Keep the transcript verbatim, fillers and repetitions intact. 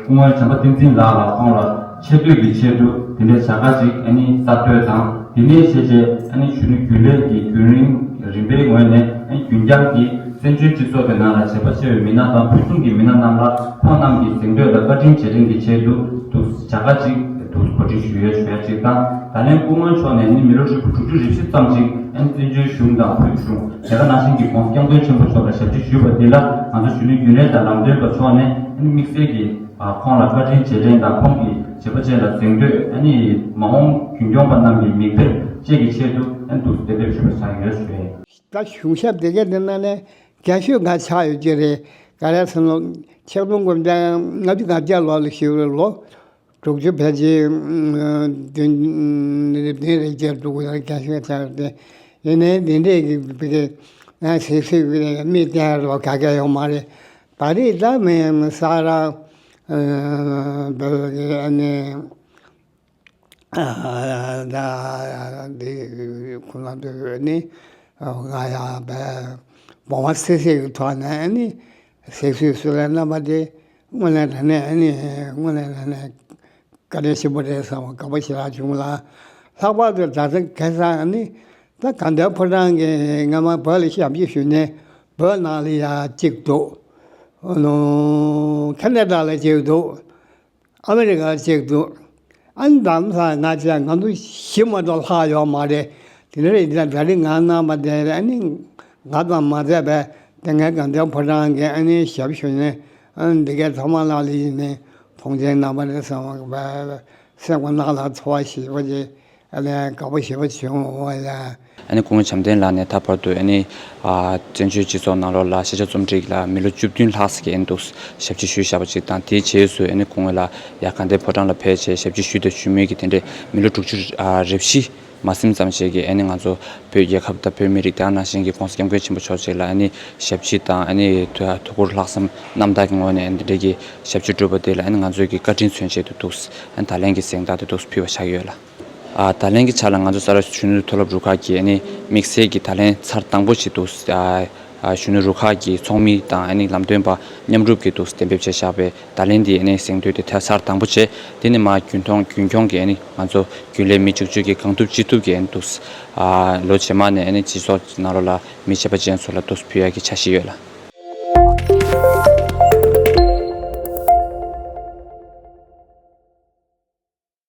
སྐུ་ངོ་བྱམས་པ་བསྟན་འཛིན་ལགས་ལ་ཁོང་ལ་ཆེ་བསྟོད་ཀྱི་ཆེད་དུ་དེ་འདྲའི་བྱ་དགའ་ཅིག་ཨ་ནི་གསར་གཏོད་དང་། དེ་ནས་བྱས་རྗེས་ཨ་ནི་གཞོན་ནུ་རྒྱུན་ལས་ཀྱི་རྒྱུན་རིང་རིམ་པའི་ངོས་ནས་ཨ་ནི་རྒྱུན་བསྐྱངས་ཀྱིས་བཙན་བྱོལ་སྤྱི་ཚོགས་ཀྱི་ནང་ལ་བྱེད་པ་ཆེ་བའི་མི་སྣ་དང་ཕུལ་བྱུང་གི་མི་སྣ་རྣམས་ལ་ཁོང་རྣམས་ཀྱི་གཟེངས་བསྟོད་དང་བཀའ་དྲིན་རྗེས་དྲན་གྱི་ཆེད་དུ་དུ་བྱ་དགའ་ཅིག་དུ་གོ་སྒྲིག་ཞུས་ཡོད་ཞུ་ཡ་ཅིག་དང་། ད་ལན་སྐུ་ངོ་མཆོག་ནས་ནི་མི་ལོ་ཧྲིལ་པོ་དྲུག་ཅུ་རེ་བཞི་ཙམ་ཅིག་ཨ་ནི་བཙན་བྱོལ་གཞུང་དང་ཕུལ་བྱུང་དེ་ག་ནང་བཞིན་གྱི་༸གོང་ས་༸སྐྱབས་མགོན་ཆེན་པོ་མཆོག་ལ་ཞབས་ཕྱི་ཞུས་པ་འདི་ལ་ང་ཚོ་གཞོན་ནུ་རྒྱུན་ལས་དང་ལམ་སྟོན་པ་མཆོག་ནས་ཨ་ནི་དམིགས་བསལ་གྱི་ཨ་ཁོང་ལ་བཀའ་དྲིན་རྗེས་དྲན་དང་ཁོང་གི་བྱེད་པ་ཅན་ལ་གཟེངས་བསྟོད། ཨ་ནི་མ་འོངས་རྒྱུན་སྐྱོང་པ་རྣམས་ཀྱི་མིག་དཔེར་བཅས་ཀྱི་ཆེད་དུ་ཨ་ནི་འདུག་གཏན་འབེབས་ཞུས་པ་ཆགས་ཡོད་ཞུ་ཡིན། ད་གཞུང་ཞབས་དེ་གའི་དེ་ནང་ནས་རྒན་ཤོས་འགའ་ཆགས་ཡོད་ཀྱི་རེད། ག་རེ་ཟེར་ན་ཆིག་སྟོང་དགུ་བརྒྱ་ལྔ་བཅུ་ང་བརྒྱད་ལོ་ལ་བཞུགས་རེད། ལོ་དྲུག་ཅུ་ཕལ་ཆེར་བདུན་བདུན་རེ་བརྒྱད་དྲུག་ལ་རྒན་ཤོས་ཆགས་ཏེ། ཡིན་ནའི་འདི་འདྲས་ཀྱི་བི་གའི་ང་སིག་སིག་གི་མི་བསྟན་རོགས་ག་ག་ཡོང་མ་རེད། ད་རེས་ད་མི་ས་ར་བོད་ཀྱི་ཨ་ནི་ད་འདི་ཁོ་ན་དུ་ནི་ང་ཡང་བས་སྦོམ་པ་སིག་སིག་གི་ཐོག་ནས་ཨ་ནི་སིག་སིག་སུ་ལ་རྣམ་པ་དེ་དངོས་གནས་དྲང་གནས་ཨ་ནི་དངོས་གནས་དྲང་གནས་བཀའ་དྲིན་ཆེན་པོ་རེད་བསམ་པ་དགའ་པོ་ཞེ་དྲག་བྱུང་ལ། ལྷག་པར་དུ་ད་ལྟ་ཁ་སང་ནི་ད་དགའ་ལྡན་ཕོ་བྲང་གི་སྔ་མ་བོད་ལ་ཞབས་ཕྱི་ཞུས་ནས་བོད་ནང་ལ་ཡ་གཅིག་འདུག་ཨ་ནོ་ཁེ་ན་ཌ་ལ་གཅིག་འདུག་ཨ་མི་རི་ཀ་ལ་གཅིག་འདུག་ཨ་ནི་དམ་ས་ང་ཚོ་ང་ཚོ་བཞི་མ་གཏོགས་ལྷག་ཡོད་མ་རེད། དེ་འདྲ་རེད། ད་རེས་ང་རྣམ་པ་དེ་ཨ་ནི་ང་དང་མ་ཚད་པའི་དེ་སྔའི་དགའ་ལྡན་ཕོ་བྲང་གི་ཨ་ནི་ཞབས་ཞུ་ནས་ཨ་ནི་འདི་གའི་ཐོག་མ་ལག་ལ་ཡིན་ནས་མཐོང་ཆེན་གནང་བ་རེད་བསམ་པ་སེམས་ཁོ་ནང་ལ་ཚོར་བ་ཞེ་པོ་ཅིག་ཨ་ནི་དགའ་པོ་ཞེ་པོ་བྱུང་བ་ཡ། ཨ་ནི་སྐུ་ངོ་བྱམས་ལྡན་ལགས་ནས་ད་བར་དུ་ཨ་ནི་ཨ་བཙན་བྱོལ་སྤྱི་ཚོགས་ནང་ལོགས་ལ་ཤེས་བྱ་རྩོམ་སྒྲིག་ལ་མི་ལོ་བཅུ་བདུན་ལྷག་ཙམ་ཨ་ནི་འདུག་ཞབས་ཕྱི་ཞུས་བཞག་པ་ཅིག་དང་། དེའི་རྗེས་སུ་ཨ་ནི་སྐུ་ངོ་ལ་ཡ་དགའ་ལྡན་ཕོ་བྲང་ལ་ཕེབས་བྱས་ཞབས་ཕྱི་ཞུས་དང་ཞུ་མུས་ཀྱི་དེ་འདྲའི་མི་ལོ་དྲུག་ཅུ་ཨ་རེ་བཞི་མ་ཟིན་ཙམ་ཞིག་གི་ཨ་ནི་ང་ཚོ་བོད་རྒྱལ་ཁབ་དང་བོད་མི་རིགས་དེ་ནང་བཞིན་གྱི་༸གོང་ས་༸སྐྱབས་མགོན་ཆེན་པོ་མཆོག་ཅིག་ལ་ཨ་ནི་ཞབས་ཕྱི་དང་ཨ་ནི་ཐུ་ཐུགས་ཁུར་ལྷག་བསམ་རྣམ་དག་གི་ངོས་ནས་ཨ་ནི་འདི་འདྲའི་གི་ཞབས་ཕྱི་བསྒྲུབས་པ་དེ་ལ་ཨ་ནི་ང་ཚོའི་གི་བཀའ་དྲིན་མཚོན་ཆེད་དུ་འདུག་ཨ་ནི་ད་ལན་གྱི་གཟེངས་རྟགས་དེ་འདུག་ཕུལ་བ་ཆགས་ཡོད་ལ། ཨ་ད་ལན་གྱི་ཆ་ལ་ང་ཚོ་ས་རཱ་གཞོན་ནུ་མཐོ་སློབ་རུ་ཁག་གིས་ཨ་ནི་དམིགས་བསལ་གྱི་ད་ལན་ཚར་དང་པོ་ཞིག་ཏུ་ཨ་ཨ་གཞོན་ནུ་རུ་ཁག་གི་ཚོགས་མི་དང་ཨ་ནི་ལམ་སྟོན་པ་མཉམ་རུབ་ཀྱིས་ཏུ་གཏན་འབེབས་བྱས་བཞག་པའི་ད་ལན་འདི་ཨ་ནི་གཟེངས་བསྟོད་དེ་ད་ཚར་དང་པོ་བྱས། དེ་ནས་མར་རྒྱུན་མཐོང་རྒྱུན་འཁྱོངས་ཀྱིས་ཨ་ནི་ང་ཚོ་རྒྱུན་ལས་མི་བཅུ་གཅིག་གིས་གང་ཐུབ་ཅི་ཐུབ་ཀྱིས་ཨ་ནི་ཏུ་ཨ་ལོ་རྗེས་མ་ནས་ཨ་ནི་སྤྱི་ཚོགས་ནང་ལོགས་ལ་མི་བྱེད་པ་ཅན་ཚོ་ལ་ཏུ་ཕུལ་ཡག་གི་འཆར་གཞི་ཡོད་ལ།